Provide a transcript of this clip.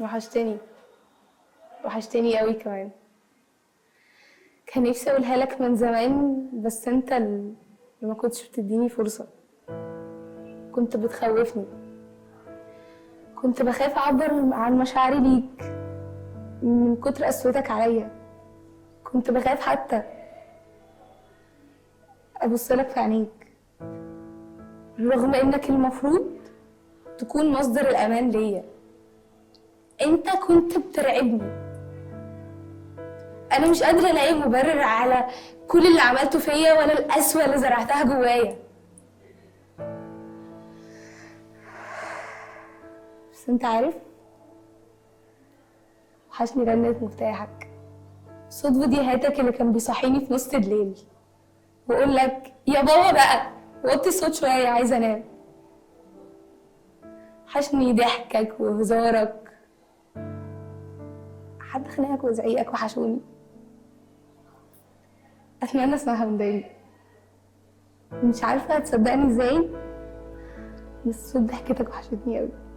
وحشتني، وحشتني قوي كمان. كان نفسي اقولها لك من زمان، بس انت اللي ما كنتش بتديني فرصة. كنت بتخوفني، كنت بخاف اعبر عن مشاعري ليك من كتر قسوتك عليا. كنت بخاف حتى ابص لك في عينيك، رغم انك المفروض تكون مصدر الامان ليا. انت كنت بترعبني. انا مش قادرة الاقي مبرر على كل اللي عملته فيا ولا القسوة اللي زرعتها جوايا، بس انت عارف، وحشني رنة مفتاحك، صوت فيديوهاتك اللي كان بيصحيني في نص الليل واقول لك يا بابا بقى وطي الصوت شوية عايزه انام. وحشني ضحكك وهزارك، حد خناقك وزعيقك وحشوني. اتمنى اسمعها من دايما. مش عارفه هتصدقني ازاي، بس صوت ضحكتك وحشتني قوي.